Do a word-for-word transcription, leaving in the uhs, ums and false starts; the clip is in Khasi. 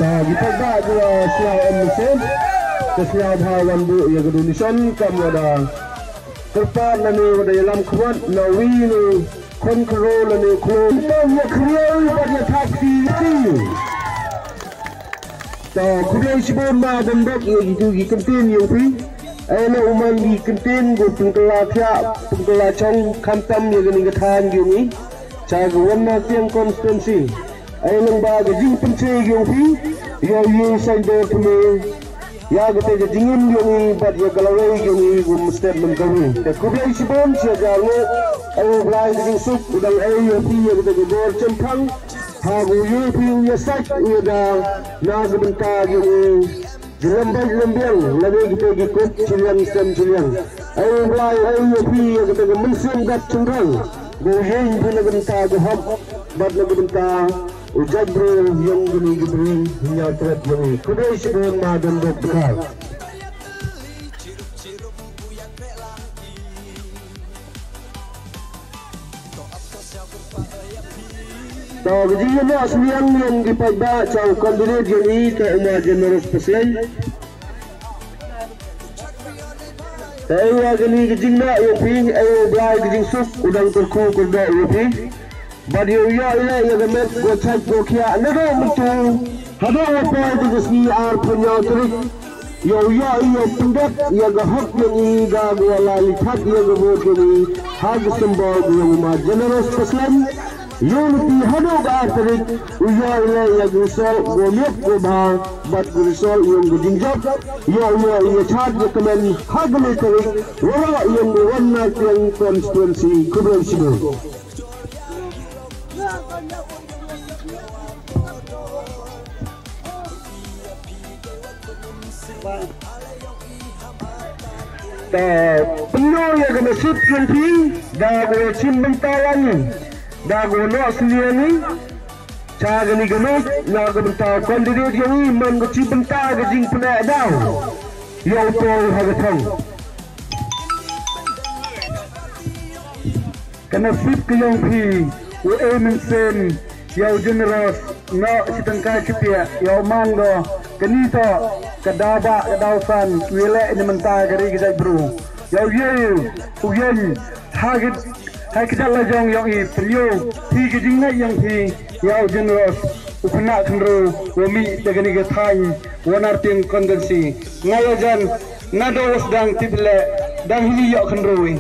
Kita ba dua siau em mesin. Ke siau ba wan bu ya ke donation kam wada kerpat lane wada yalam kuat na wi ni kon kero lane klo. Kita ya kriau ba ya taksi. Ta khublei shibun ma dang bok ya gitu gi kentin yang pi. Ai la uman gi kentin gu pengkela thiak pengkela chong khamtam ya gani gathan gi ngi. Cha gu wan na tiang constituency. Ai lang ba ga jing penche gi pi. Yo ye sai do tume. Ya ga te ga jingin gi ngi bat ya ga lawei gi ngi gu mestep men gawi. Te khublei shibun sia ga ngi. Ai blai ga jing suk udang ai ya pi ya ga te ga bor chempang. Ha gu yu pi u ya sait u ya da na gu bynta yu u. Ji lem bait lem biang lane kita gi kup chiliang sem chiliang. Ai u blai ai u yu pi ya kita gi mynsiem gat chynrang. Gu yin pi na gu bynta gu hok bat na gu bynta u jait bru yong gu ni gu bri nya tret yong i. Khublei shibun ma don dok bkar. To ka jingïasyllok sniang ïa ki paidbah cha u candidate ïa ngi ka u ma Generous Paslein. Te ïa kane ka jingnoh ïa phi, ïa u Blai ka jingsuk u dang kyrkhu kyrdoh ïa phi. Bad ïa u ïoh ïa leh ïa ka met ko chait ko khiah naduh mynta haduh ba poi te ka sngi arphew hynñiew tarik. Ïa u ïoh ïa u pyndep ïa ka hok ïa ngi da ka la li thak ïa ka vote ïa ngi ha ka symbol ka ïa u ma Generous Paslein. Ïa u lynti haduh ba ar tarik u ïoh ïa leh ïa ka result ko miet ko bha bad ka result ïa u ka jingjop. Ïa u ïoh ïa chad ïa kmen ha ka lai tarik waroh ïa u wan na tiang constituency. Khublei shibun. Ta pynlong ïa ka nasib jong phi da ka shim bynta lang da ka noh sniew ni. Cha kane ka noh na ka bynta candidate jong i man ka shim bynta ka jingpyneh daw ïa u poi ha ka thong. Ka nasib ka jong phi u e mynsiem ïa u Generous noh shi tyngka shi piah ïa u mang do kani to ka daw ba ka daw san u ïa leh ïa mynta ka ri ka jaitbru ïa u ïa u ïa ha ki ha ki jait la jong ïa i pynïoh phi ka jingngeit ïa phi ïa u Generous u khynnah khynru u mih da kani ka thaiñ u Nartiang constituency. Nga ïa jan nga do was dang tip leh dang hi ïa khynru i.